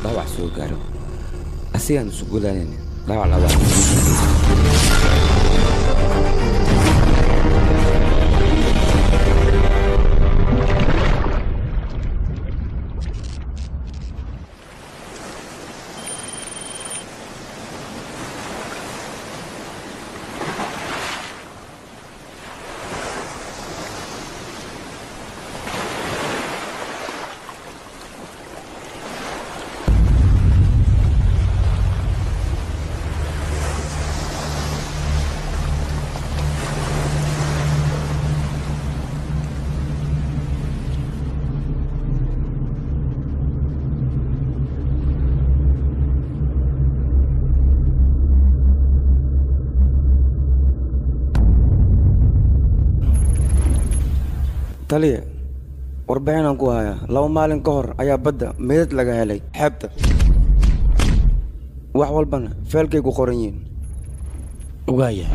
dhaawac soo gaaro, asigaan isu golaanayna dhaawac labaad. Taliya, warbixinaan ku hayaa. 2 maalin ka hor ayaa badda meydad laga helay xeebta, wax walbana feelkay ku qoran yihiin. Waaya.